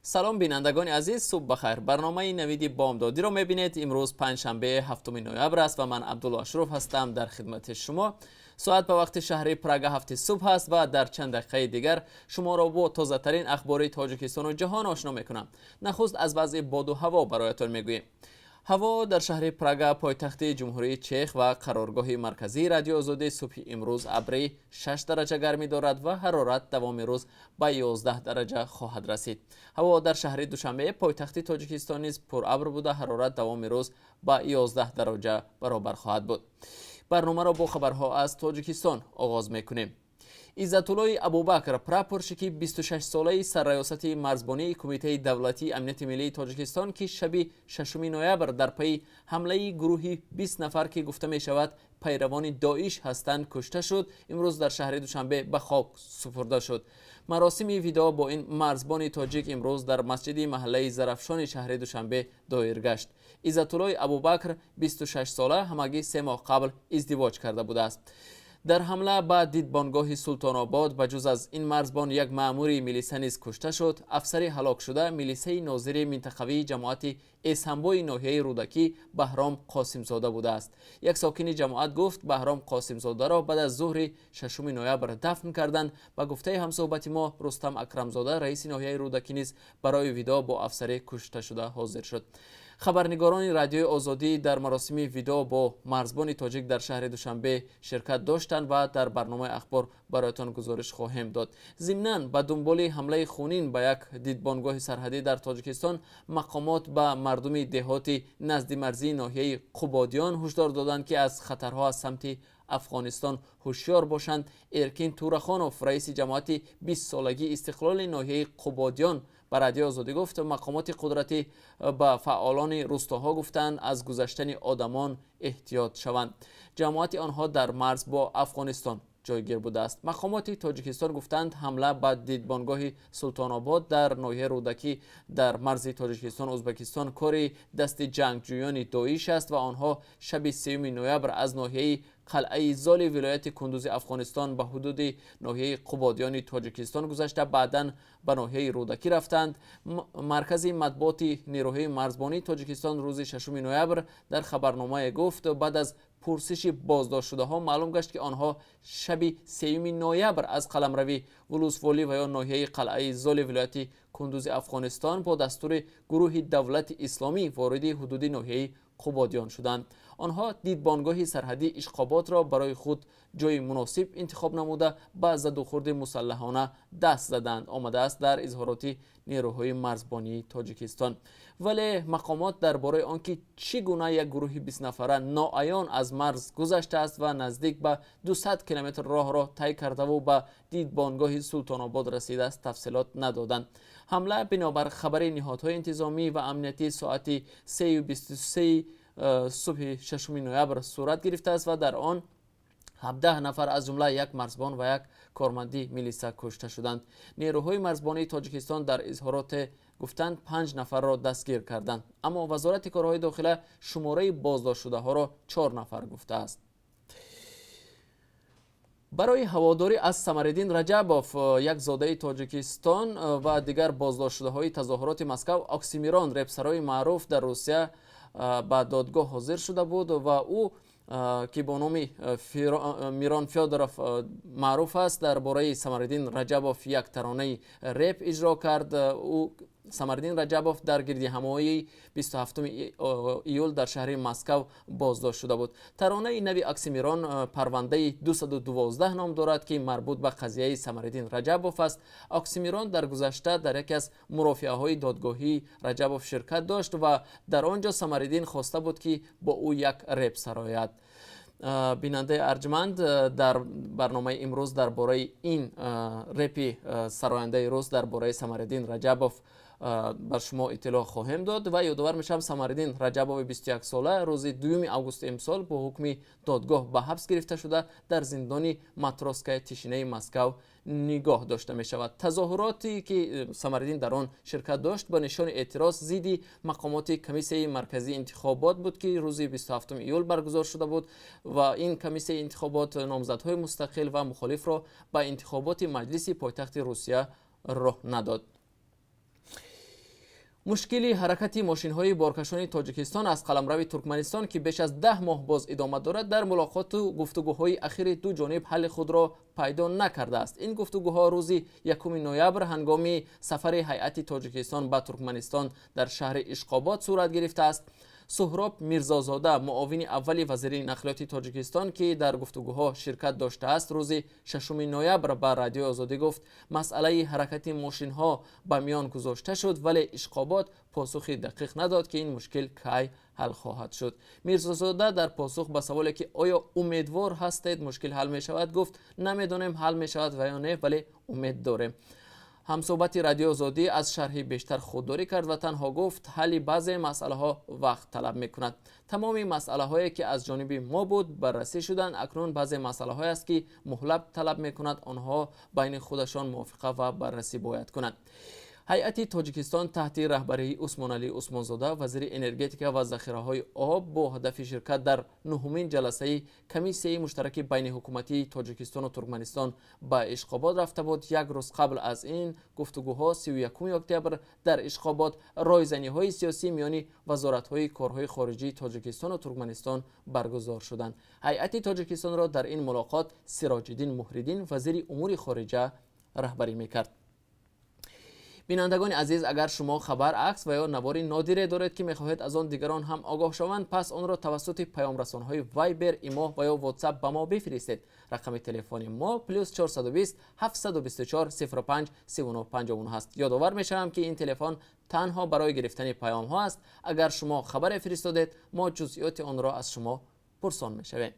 Салом, бинандагони азиз, субҳ бахайр. Барномаи «Навиди бомдодиро» мебинед. Имрӯз панҷшанбе, 7 ноябр аст ва ман Абдулло Ашруф ҳастам дар хидмати шумо. Соат ба вақти шаҳри Прага 7-и субҳ аст ва дар чанд дақиқаи дигар шуморо бо тозатарин ахбори Тоҷикистону ҷаҳон ошно мекунам. Нахуст аз вазъи боду ҳаво бароятон мегӯем. Ҳаво дар шаҳри Прага, пойтахти Ҷумҳурии Чех ва қароргоҳи марказии Радиои Озодӣ, субҳи имрӯз абрӣ, 6 дараҷа гармӣ дорад ва ҳарорат давоми рӯз ба 11 дараҷа хоҳад расид. Ҳаво дар шаҳри Душанбе, пойтахти Тоҷикистон, низ пурабр буда, ҳарорат давоми рӯз ба 11 дараҷа баробар хоҳад буд. Барномаро бо хабарҳо аз Тоҷикистон оғоз мекунем. Иззатуллои Абубакр, прапорщики 26-солаи сарраёсати марзбонии Кумитаи давлатии амнияти миллии Тоҷикистон, ки шаби 6 ноябр дар пайи ҳамлаи гурӯҳи 20 нафар, ки гуфта мешавад, пайравони Доиш ҳастанд, кушта шуд, имрӯз дар шаҳри Душанбе ба хок супурда шуд. Маросими видоъ бо ин марзбони тоҷик имрӯз дар масҷиди маҳаллаи Зарафшони шаҳри Душанбе доир гашт. Иззатуллои Абубакр 26-сола ҳамагӣ 3 моҳ қабл издивоҷ карда будааст. Дар ҳамла ба дидбонгоҳи Султонобод ба ҷуз аз ин марзбон як маъмури милиса низ кушта шуд. Афсари ҳалокшуда милисаи нозири минтақавии ҷамоати Эсамбои ноҳияи Рӯдакӣ Баҳром Қосимзода будааст. Як сокини ҷамоат гуфт, Баҳром Қосимзодаро баъд аз зуҳри 6 ноябр дафн карданд. Ба гуфтаи ҳамсӯҳбати мо Рустам Акрамзода, раиси ноҳияи Рӯдакӣ низ барои видоъ бо афсари кушташуда ҳозир шуд. Хабарнигорони Радиои Озодӣ дар маросими видоъ бо марзбони тоҷик дар шаҳри Душанбе ширкат доштанд ва дар барномаи ахбор бароятон гузориш хоҳем дод. Зимнан, ба дунболи ҳамлаи хунин ба як дидбонгоҳи сарҳадӣ дар Тоҷикистон мақомот ба мардуми деҳоти наздимарзии ноҳияи Қубодиён ҳушдор доданд, ки аз хатарҳо аз самти Афғонистон ҳушёр бошанд. Эркин Турахонов, раиси ҷамоати 20-солагии истиқлоли ноҳияи Қубодиён, ба Радиои Озодӣ гуфт, мақомоти қудратӣ ба фаъолони рӯстоҳо гуфтанд, аз гузаштани одамон эҳтиёт шаванд. Ҷамоати онҳо дар марз бо Афғонистон ҷойгир будааст. Мақомоти Тоҷикистон гуфтанд, ҳамла ба дидбонгоҳи Султонобод дар ноҳияи Рӯдакӣ дар марзи Тоҷикистон Ӯзбекистон кори дасти ҷангҷӯёни Доиш аст ва онҳо шаби 3 ноябр аз ноҳияи Қалъаи Золи вилояти Кундузи Афғонистон ба ҳудуди ноҳияи Қубодиёни Тоҷикистон гузашта, баъдан ба ноҳияи Рӯдакӣ рафтанд. Маркази матбуоти нерӯҳои марзбонии Тоҷикистон рӯзи 6 ноябр дар хабарномае гуфт, баъд аз пурсиши боздоштшудаҳо маълум гашт, ки онҳо шаби 3 ноябр аз қаламрави вулусволӣ ва ё ноҳияи Қалъаи Золи вилояти Кундузи Афғонистон бо дастури гурӯҳи Давлати Исломӣ вориди ҳудуди ноҳияи Қубодиён шуданд. Онҳо дидбонгоҳи сарҳадии Ишқободро барои худ ҷои муносиб интихоб намуда, ба задухӯрди мусаллаҳона даст заданд, омадааст дар изҳороти нерӯҳои марзбонии Тоҷикистон. Вале мақомот дар бораи он ки чӣ гуна як гурӯҳи 20-нафара ноаён аз марз гузаштааст ва наздик ба 200 километр роҳро тай кардаву ба дидбонгоҳи Султонобод расидааст, тафсилот надоданд. Ҳамла, бинобар хабари ниҳодҳои интизомӣ ва амниятӣ, соати 3:23 субҳи 6 ноябр сурат гирифтааст ва дар он 17 нафар, аз ҷумла як марзбон ва як корманди милиса, кушта шуданд. Нерӯҳои марзбонии Тоҷикистон дар изҳороте гуфтанд, панҷ нафарро дастгир карданд, аммо Вазорати корҳои дохила шумораи боздоштшудаҳоро чор нафар гуфтааст. Барои ҳаводорӣ аз Самариддин Раҷабов, як зодаи Тоҷикистон, ва дигар боздоштшудаҳои тазоҳуроти Москав, Оксимирон, репсарои маъруф дар Русия, ба додгоҳ ҳозир шуда буд ва ӯ, ки бо номи Мирон Фёдоров маъруф аст, дар бораи Самариддин Раҷабов як таронаи реп иҷро кард. Ӯ, Самариддин Раҷабов, дар гирдиҳамоии 27 июл дар шаҳри Москав боздошт шуда буд. Таронаи нави Оксимирон «Парвандаи 212» ном дорад, ки марбут ба қазияи Самариддин Раҷабов аст. Оксимирон дар гузашта дар яке аз мурофиаҳои додгоҳии Раҷабов ширкат дошт ва дар он ҷо Самариддин хоста буд, ки бо ӯ як реп сарояд. Бинандаи арҷманд, дар барномаи имрӯз дар бораи ин репи сарояндаи рус дар бораи Самариддин Раҷабов бар шумо иттилоъ хоҳем дод. Ва ёдовар мешавам, Самариддин Раҷабови 21-сола рӯзи 2 августи имсол бо ҳукми додгоҳ ба ҳабс гирифта шуда, дар зиндони Матросская тишинаи Москав нигоҳ дошта мешавад. Тазоҳуроте ки Самариддин дар он ширкат дошт, ба нишони эътироз зидди мақомоти Комиссияи марказии интихобот буд, ки рӯзи 27 июл баргузор шуда буд ва ин комиссияи интихобот номзадҳои мустақил ва мухолифро ба интихоботи маҷлиси пойтахти Русия роҳ надод. Мушкили ҳаракати мошинҳои боркашони Тоҷикистон аз қаламрави Туркманистон, ки беш аз 10 моҳ боз идома дорад, дар мулоқоту гуфтугӯҳои ахири ду ҷониб ҳалли худро пайдо накардааст. Ин гуфтугӯҳо рӯзи 1 ноябр ҳангоми сафари ҳайати Тоҷикистон ба Туркманистон дар шаҳри Ишқобод сурат гирифтааст. Суҳроб Мирзозода, муовини аввали вазири нақлиёти Тоҷикистон, ки дар гуфтугӯҳо ширкат доштааст, рӯзи 6 ноябр ба Радиои Озодӣ гуфт, масъалаи ҳаракати мошинҳо ба миён гузошта шуд, вале Ишқобод посухи дақиқ надод, ки ин мушкил кай ҳал хоҳад шуд. Мирзозода дар посух ба саволе, ки оё умедвор ҳастед, мушкил ҳал мешавад, гуфт: «Намедонем, ҳал мешавад ва ё не, вале умед дорем». Ҳамсӯҳбати Радиои Озодӣ аз шарҳи бештар худдорӣ кард ва танҳо гуфт, ҳалли баъзе масъалаҳо вақт талаб мекунад. Тамоми масъалаҳое, ки аз ҷониби мо буд, баррасӣ шуданд. Акнун баъзе масъалаҳое аст, ки муҳлат талаб мекунад. Онҳо байни худашон мувофиқа ва баррасӣ бояд кунанд. Ҳайати Тоҷикистон таҳти раҳбарии Усмоналӣ Усмонзода, вазири энергетика ва захираҳои об, бо ҳадафи ширкат дар нуҳумин ҷаласаи комиссияи муштараки байниҳукуматии Тоҷикистону Туркманистон ба Ишқобод рафта буд. Як рӯз қабл аз ин гуфтугӯҳо, 31 октябр, дар Ишқобод ройзаниҳои сиёсӣ миёни вазоратҳои корҳои хориҷии Тоҷикистону Туркманистон баргузор шуданд. Ҳайати Тоҷикистонро дар ин мулоқот Сироҷиддин Муҳриддин, вазири умури хориҷа, раҳбарӣ мекард. Бинандагони азиз, агар шумо хабар, акс ва ё навори нодире доред, ки мехоҳед аз он дигарон ҳам огоҳ шаванд, пас онро тавассути паёмрасонҳои Вайбер, Имо ва ё Ватсап ба мо бифиристед. Рақами телефони мо +420 724 05 39 59 аст. Ёдовар мешавам, ки ин телефон танҳо барои гирифтани паёмҳо аст. Агар шумо хабаре фиристодед, мо ҷузъиёти онро аз шумо пурсон мешавем.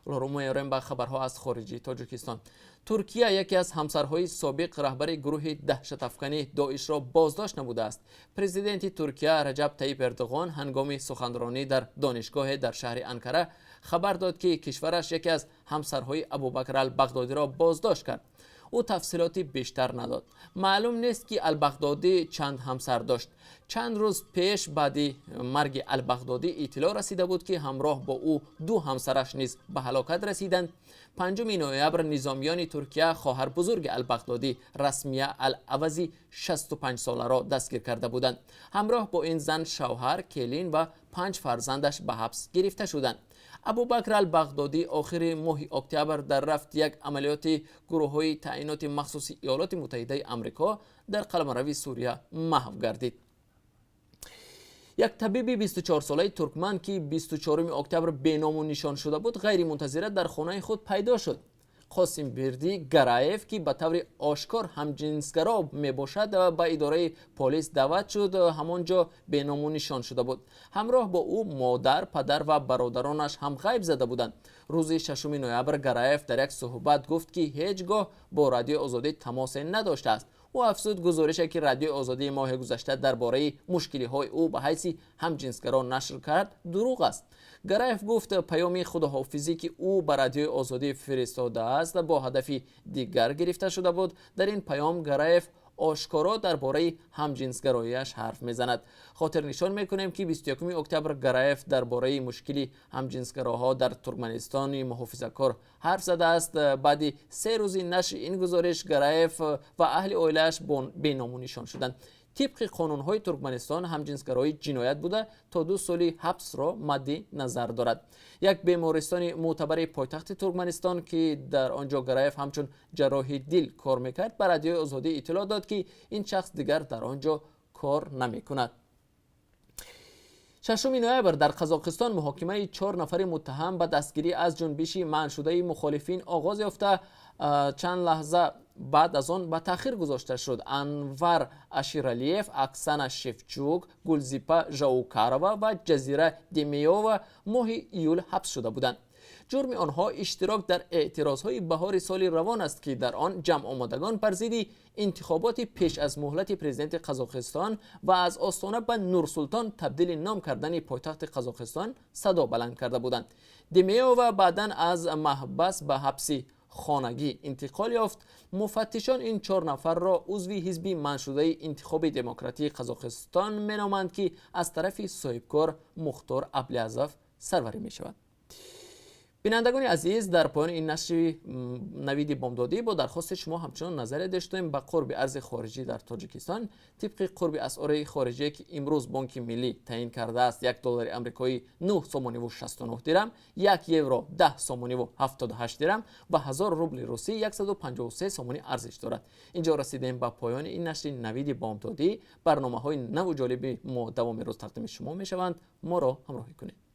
Рӯ меорем ба хабарҳо аз хориҷи Тоҷикистон. Туркия яке аз ҳамсарҳои собиқ раҳбари гурӯҳи даҳшатафканӣ Доишро боздошт намудааст. Президенти Туркия Раҷаб Таиб Эрдоғон ҳангоми суханронӣ дар донишгоҳе дар шаҳри Анкара хабар дод, ки кишвараш яке аз ҳамсарҳои Абубакр Албағдодиро боздошт кард. Ӯ тафсилоти бештар надод. Маълум нест, ки Албағдодӣ чанд ҳамсар дошт. Чанд рӯз пеш, баъди марги Албағдодӣ, иттилоъ расида буд, ки ҳамроҳ бо ӯ ду ҳамсараш низ ба ҳалокат расиданд. 5 ноябр низомиёни Туркия хоҳарбузурги Албағдодӣ, Расмия Ал-Авази 65 соларо дастгир карда буданд. Ҳамроҳ бо ин зан шавҳар, келин ва панҷ фарзандаш ба ҳабс гирифта шуданд. Абубакр Албағдодӣ охири моҳи октябр дар рафти як амалиёти гурӯҳҳои таъиноти махсуси Иёлоти Муттаҳидаи Амрико дар қаламрави Сурия маҳв гардид. Як табиби 24-солаи туркман, ки 24 октябр беному нишон шуда буд, ғайримунтазира дар хонаи худ пайдо шуд. Қосимбирдӣ Гараев, ки ба таври ошкор ҳамҷинсгаро мебошад, ба идораи полис даъват шуд. Ҳамон ҷо беному нишон шуда буд. Ҳамроҳ бо ӯ модар, падар ва бародаронаш ҳам ғайб зада буданд. Рӯзи 6 ноябр Гараев дар як суҳбат гуфт, ки ҳеҷ гоҳ бо Радиои Озодӣ тамосе надоштааст. Ӯ афзуд, гузорише, ки Радиои Озодии моҳи гузашта дар бораи мушкилиҳои ӯ ба ҳайси ҳамҷинсгаро нашр кард, дурӯғ аст. Гараев гуфт, паёми худоҳофизӣ, ки ӯ ба Радиои Озодӣ фиристодааст, бо ҳадафи дигар гирифта шуда буд. Дар ин паём Гараев ошкоро дар бораи ҳамҷинсгароияш ҳарф мезанад. Хотирнишон мекунем, ки 21 октябр Гараев дар бораи мушкили ҳамҷинсгароҳо дар Туркманистони муҳофизакор ҳарф задааст. Баъди 3 рӯзи нашри ин гузориш Гараев ва аҳли оилааш беному нишон шуданд. Тибқи қонунҳои Туркманистон ҳамҷинсгароӣ ҷиноят буда, то 2 соли ҳабсро мадди назар дорад. Як бемористони мӯътабари пойтахти Туркманистон, ки дар он ҷо Гараев ҳамчун ҷарроҳи дил кор мекард, ба Радиои Озодӣ иттилоъ дод, ки ин шахс дигар дар он ҷо кор намекунад. 6 ноябр дар Қазоқистон муҳокимаи чор нафари муттаҳам ба дастгирӣ аз ҷунбиши манъшудаи мухолифин оғоз ёфта, чанд лаҳза баъд аз он ба таъхир гузошта шуд. Анвар Аширалиев, Оксана Шевчук, Гулзипа Жаукарова ва Ҷазира Демеова моҳи июл ҳабс шуда буданд. Ҷурми онҳо иштирок дар эътирозҳои баҳори соли равон аст, ки дар он ҷамъомадагон бар зидди интихоботи пеш аз муҳлати президенти Қазоқистон ва аз Остона ба Нурсултон табдили ном кардани пойтахти Қазоқистон садо баланд карда буданд. Демеова баъдан аз маҳбас ба ҳабси хонагӣ интиқол ёфт. Муфаттишон ин чор нафарро узви ҳизби манъшудаи Интихоби демократии Қазоқистон меноманд, ки аз тарафи соҳибкор Мухтор Аблязов сарварӣ мешавад. Бинандагони азиз, дар поёни ин нашри Навиди бомдодӣ бо дархости шумо ҳамчунон назаре доштем ба қурби арзи хориҷӣ дар Тоҷикистон. Тибқи қурби асъори хориҷие, ки имрӯз Бонки Миллӣ таъин кардааст, 1 доллари амрикоӣ 9 сомониву 69 дирам, 1 евро 10 сомониву 78 дирам ва 1000 рубли русӣ 153 сомонӣ арзиш дорад. Инҷо расидем ба поёни ин нашри Навиди бомдодӣ. Барномаҳои наву ҷолиби мо давоми рӯз тақдими шумо мешаванд. Моро ҳамроҳӣ кунед.